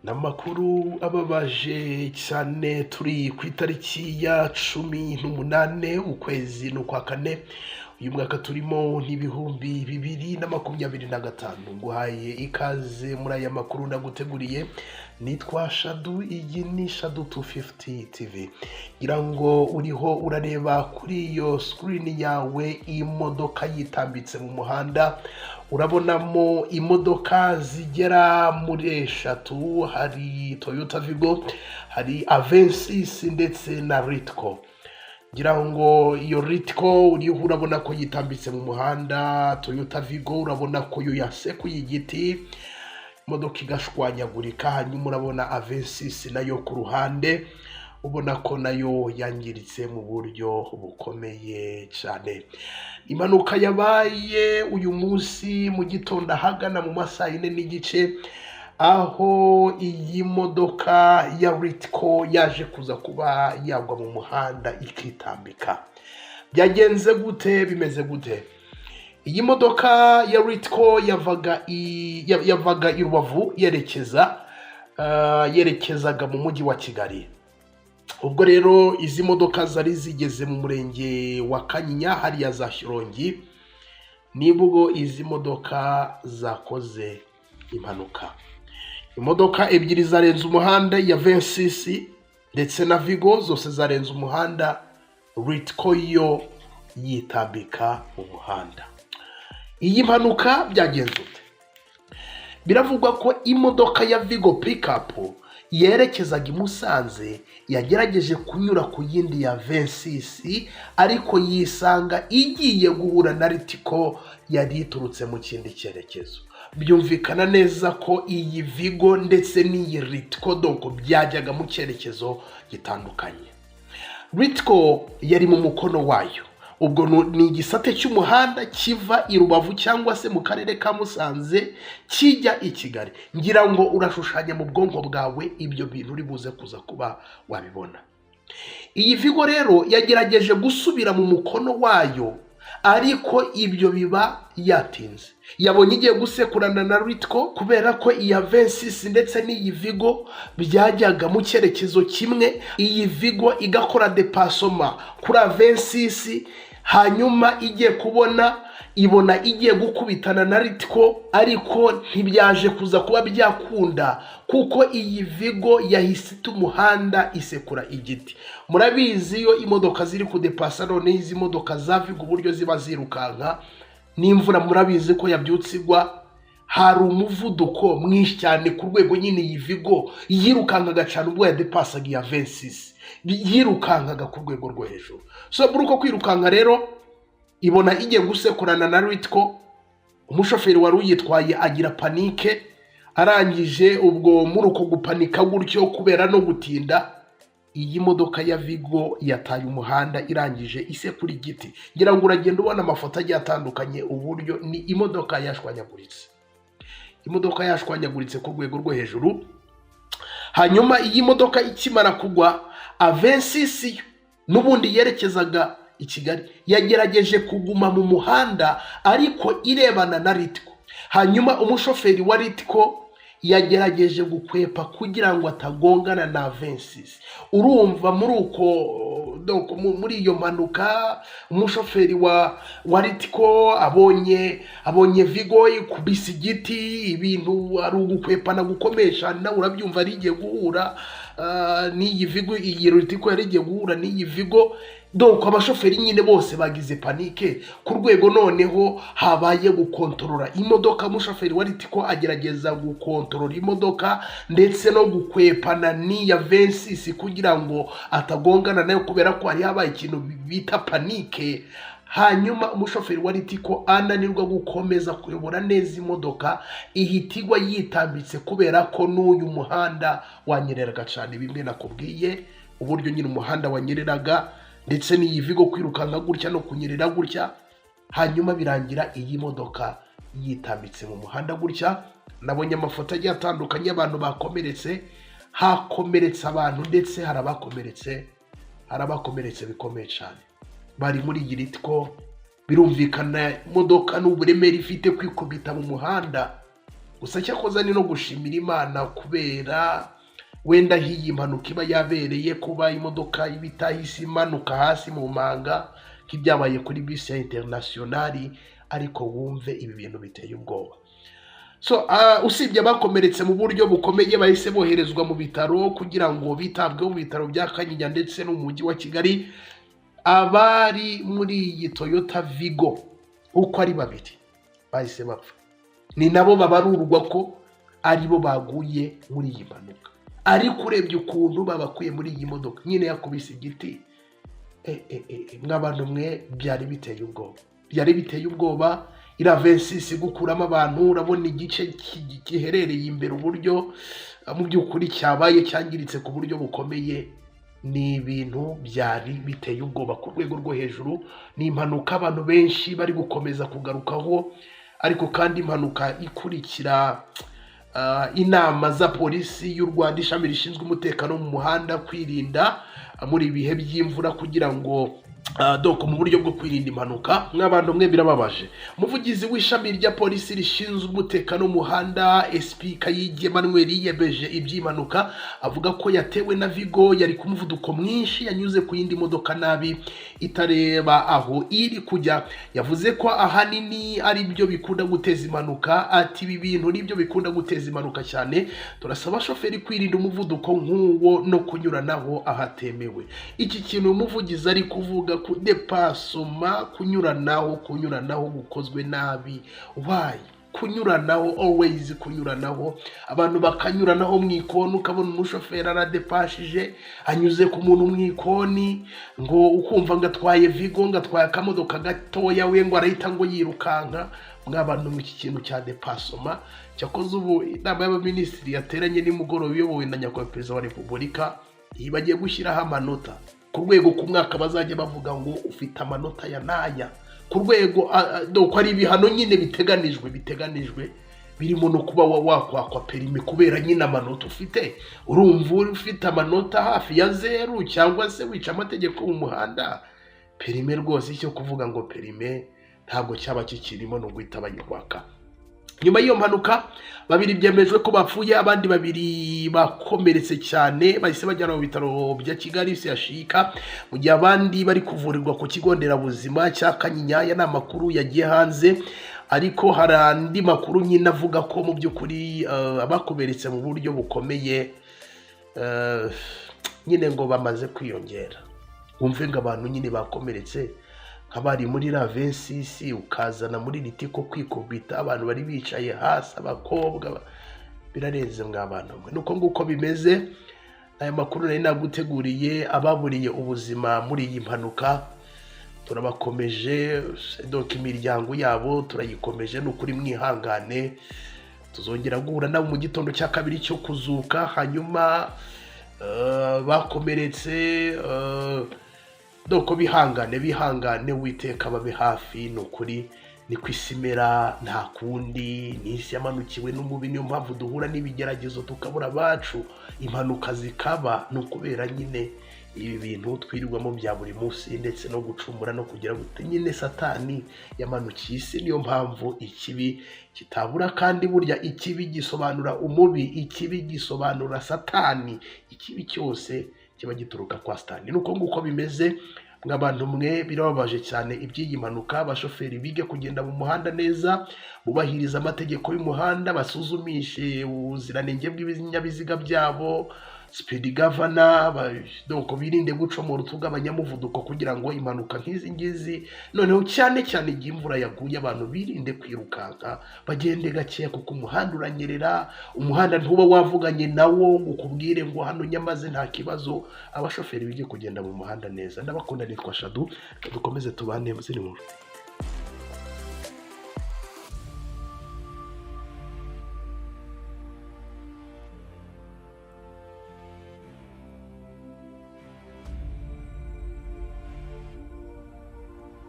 Ni amakuru ababaje cyane. Turi ku itariki ya 18, ukwezi ni ukwa kane, uyu mwaka turimo n'2025. Nguhaye ikaze muri aya makuru naguteguriye. Nitwa Shadu, iyi ni Shadu 250 TV. Ngira ngo uriho urareba kuri iyo screen yawe imodoka yitambitse mu muhanda. Urabonamo imodoka zigera muri eshatu: hari Toyota Vigo, hari Avensis ndetse na Ritco. Ngira ngo iyo Ritco uriho urabona ko yitambitse mu muhanda. Toyota Vigo urabona ko yo yasekuye igiti, imodoka igashwanyagurika. Hanyuma urabona Avensis nayo ku ruhande, ubona ko nayo yangiritse mu buryo bukomeye cyane. Impanuka yabaye uyu munsi mu gitondo ahagana mu masaha 4:30, aho iyi modoka ya Ritco yaje kuza kuba yagwa mu muhanda ikitambika. Byagenze gute? Bimeze gute? Iyi modoka ya Ritco yavaga i Rubavu yerekezaga mu mujyi wa Kigali. Ubwo rero izi modoka zari zigeze mu murenge wa Kanyinya, hariya za Shyorongi, nibwo izi modoka zakoze impanuka. Imodoka ebyiri zarenze umuhanda, ya Avensis ndetse na Vigo, zose zarenze umuhanda. Ritco yo yitambika mu muhanda. Iyi mpanuka byagenze ute? Biravugwa ko imodoka ya Vigo pickup yerekezaga i Musanze yagerageje kunyura ku yindi ya Avensis, ariko yisanga igiye guhura na Ritco yari iturutse mu kindi cyerekezo. Byumvikana neza ko iyi Vigo ndetse n'iyi Ritco donc byajyaga mu cyerekezo gitandukanye. Ritco yari mu mukono wayo, ubwo ni igisate cy'umuhanda kiva i Rubavu cyangwa se mu karere ka Musanze kijya i Kigali. Ngira ngo urashushanya mu bwonko bwawe ibyo bintu, uri buze kuza kuba wabibona. Iyi Vigo rero yagerageje gusubira mu mukono wayo, ariko ibyo biba yatinze. Yabonye igiye gusekurana na Ritco, kubera ko iya Avensis ndetse n'iyi Vigo byajyaga mu cyerekezo kimwe. Iyi Vigo igakora dépassement kuri Avensis, hanyuma igiye kubona ibona igiye gukubitana na Ritco, ariko ntibyaje kuza kuba byakunda, kuko iyi Vigo yahise ita umuhanda isekura igiti. Murabizi iyo imodoka ziri kudepasa, noneho izi modoka za Vigo uburyo ziba zirukanka, n'imvura murabizi ko yabyutse igwa, hari umuvuduko mwinshi cyane, ku rwego nyine iyi Vigo yirukankaga cyane. Ubwo yadepasaga iya Avensis, yirukankaga ku rwego rwo hejuru. So muri uko kwirukanka rero ibona igiye gusekurana na Ritco. Umushoferi wari uyitwaye agira panique. Arangije ubwo muri uko gupanika gutyo, kubera no gutinda, iyi modoka ya Vigo yataye umuhanda, irangije isekura igiti. Ngira ngo uragenda ubona amafoto agiye atandukanye, uburyo ni imodoka yashwanyaguritse, imodoka yashwanyaguritse ku rwego rwo hejuru. Hanyuma iyi modoka ikimara kugwa, Avensis n'ubundi yerekezaga i Kigali yagerageje kuguma mu muhanda, ariko irebana na Ritco. Hanyuma umushoferi wa Ritco yagerageje gukwepa kugira ngo atagongana na Avensis. Urumva muri uko donc muri iyo mpanuka, umushoferi wa Ritco abonye Vigo ikubise igiti, ibintu ari ugukwepana gukomesha. Nawe urabyumva, yari igiye guhura n'iyi Vigo, iyi Ritco yari igiye guhura n'iyi Vigo. Donc abashoferi nyine bose bagize panique, ku rwego noneho habaye gukontorora imodoka. Umushoferi wa Ritco agerageza gukontorora imodoka ndetse no gukwepana n'iya Avensis kugira ngo atagongana nayo, kubera ko hari habaye ikintu bita panique. Hanyuma umushoferi wa Ritco ananirwa gukomeza kuyobora neza imodoka, ihita igwa yitambitse, kubera ko n'uyu muhanda wanyereraga cyane. Bimwe nakubwiye, uburyo nyine umuhanda wanyereraga, ndetse n'iyi Vigo kwirukanka gutya no kunyerera gutya. Hanyuma birangira iyi modoka yitambitse mu muhanda gutya. Nabonye amafoto agiye atandukanye y'abantu bakomeretse. Hakomeretse abantu, ndetse hari abakomeretse bikomeye cyane bari muri iyi Ritco. Birumvikana, imodoka n'uburemere ifite, kwikubita mu muhanda. Gusa cyakoze ni no gushimira Imana kubera wenda hiyi mpanuka iba yabereye, kuba imodoka iba itahise imanuka hasi mu manga nk'ibyabaye kuri bisi ya International. Ariko wumve ibi bintu biteye ubwoba. So usibye abakomeretse mu buryo bukomeye bahise boherezwa mu bitaro kugira ngo bitabweho mu bitaro bya Kanyinya ndetse no mu mujyi wa Kigali, abari muri iyi Toyota Vigo uko ari babiri bahise bapfa. Ni nabo babarurwa ko aribo baguye muri iyi mpanuka. Ariko urebye ukuntu babakuye muri iyi modoka nyine yakubise igiti, mw'abantu mwe, byari biteye ubwoba, byari biteye ubwoba. Iriya 26 gukuramo abantu, urabona igice giherereye imbere uburyo mu by'ukuri cyabaye cyangiritse ku buryo bukomeye. Ni ibintu byari biteye ubwoba ku rwego rwo hejuru. Ni impanuka abantu benshi bari gukomeza kugarukaho, ariko kandi impanuka ikurikira inama za Polisi y'u Rwanda, ishami rishinzwe umutekano mu muhanda, kwirinda muri ibihe by'imvura kugira ngo donc mu buryo bwo kwirinda impanuka. Mw'abantu mwe, birababaje. Umuvugizi w'ishami rya polisi rishinzwe umutekano mu muhanda, SP Kayigi Emmanuel, yiyemeje iby'impanuka, avuga ko yatewe na Vigo yari ku muvuduko mwinshi, yanyuze ku yindi modoka nabi itareba aho iri kujya. Yavuze ko ahanini ari byo bikunda guteza impanuka. Ati: "Ibi bintu nibyo bikunda guteza impanuka cyane. Turasaba abashoferi kwirinda umuvuduko nk'uwo no kunyuranaho ahatemewe." Iki kintu umuvugizi ari kuvuga ku dépassement, kunyuranaho, kunyuranaho gukozwe nabi. Why kunyuranaho? Always kunyuranaho, abantu bakanyuranaho mu ikoni, ukabona umushoferi aradepashije, anyuze ku muntu mu ikoni, ngo ukumva ngo atwaye Vigo, ngo atwaye akamodoka gatoya we, ngo arahita ngo yirukanka. Mw'abantu, mu iki kintu cya dépassement, cyakoze ubu inama y'abaminisitiri yateranye nimugoroba iyobowe na nyakubahwa Perezida wa Repubulika, iyi bagiye gushyiraho amanota ku rwego ku mwaka bazajya bavuga ngo ufite amanota ya n'aya ku rwego donc ari ibihano nyine biteganijwe birimo no kuba wakwakwa permis kubera nyine amanota ufite. Urumva uri ufite amanota hafi ya zeru cyangwa se wica amategeko mu muhanda, permis rwose, icyo kuvuga ngo permis ntabwo cyaba kikirimo, ni uguhita bayikwaka. Nyuma y'iyo mpanuka, babiri byemejwe ko bapfuye, abandi babiri bakomeretse cyane, bahise bajyanwa mu bitaro bya Kigali CHUK, mu gihe abandi bari kuvurirwa ku kigo nderabuzima cya Kanyinya. Aya ni amakuru yagiye hanze, ariko hari andi makuru nyine avuga ko mu by'ukuri abakomeretse mu buryo bukomeye nyine ngo bamaze kwiyongera. Wumve ngo abantu nyine bakomeretse nk'abari muri la 26, ukazana muri Ritco kwikubita, abantu bari bicaye hasi, abakobwa, birarenze mwa bantu mwe. Nuko nguko bimeze. Aya makuru nari naguteguriye. Ababuriye ubuzima muri iyi mpanuka turabakomeje, donc imiryango yabo turayikomeje. Ni ukuri mwihangane, tuzongera guhura nabo mu gitondo cya kabiri cyo kuzuka. Hanyuma bakomeretse, donc bihangane, bihangane, Witeka babe hafi. Ni ukuri ni ku isi imera, nta kundi, ni isi yamanukiwe n'umubi. Niyo mpamvu duhura n'ibigeragezo, tukabura abacu, impanuka zikaba, ni ukubera nyine ibi bintu twirirwamo bya buri munsi, ndetse no gucumura no kugira gute. Nyine Satani yamanukiye isi, niyo mpamvu ikibi kitabura. Kandi burya ikibi gisobanura umubi, ikibi gisobanura Satani, ikibi cyose kiba gituruka kwa Satani. Ni uko nguko bimeze mw'abantu mwe. Birababaje cyane iby'iyi mpanuka. Abashoferi bige kugenda mu muhanda neza, bubahiriza amategeko y'umuhanda, basuzumishe ubuziranenge bw'ibinyabiziga byabo, speed governor, donc birinde gucomora utugabanyamuvuduko kugira ngo impanuka nk'izi ngizi, noneho cyane cyane igihe imvura yaguye, abantu birinde kwirukanka, bagende gakeya kuko umuhanda uranyerera. Umuhanda ntuba wavuganye nawo ngo ukubwire ngo hano nyamaze nta kibazo. Abashoferi bige kugenda mu muhanda neza. Ndabakunda, nitwa Shadu, dukomeze tubane ziri mu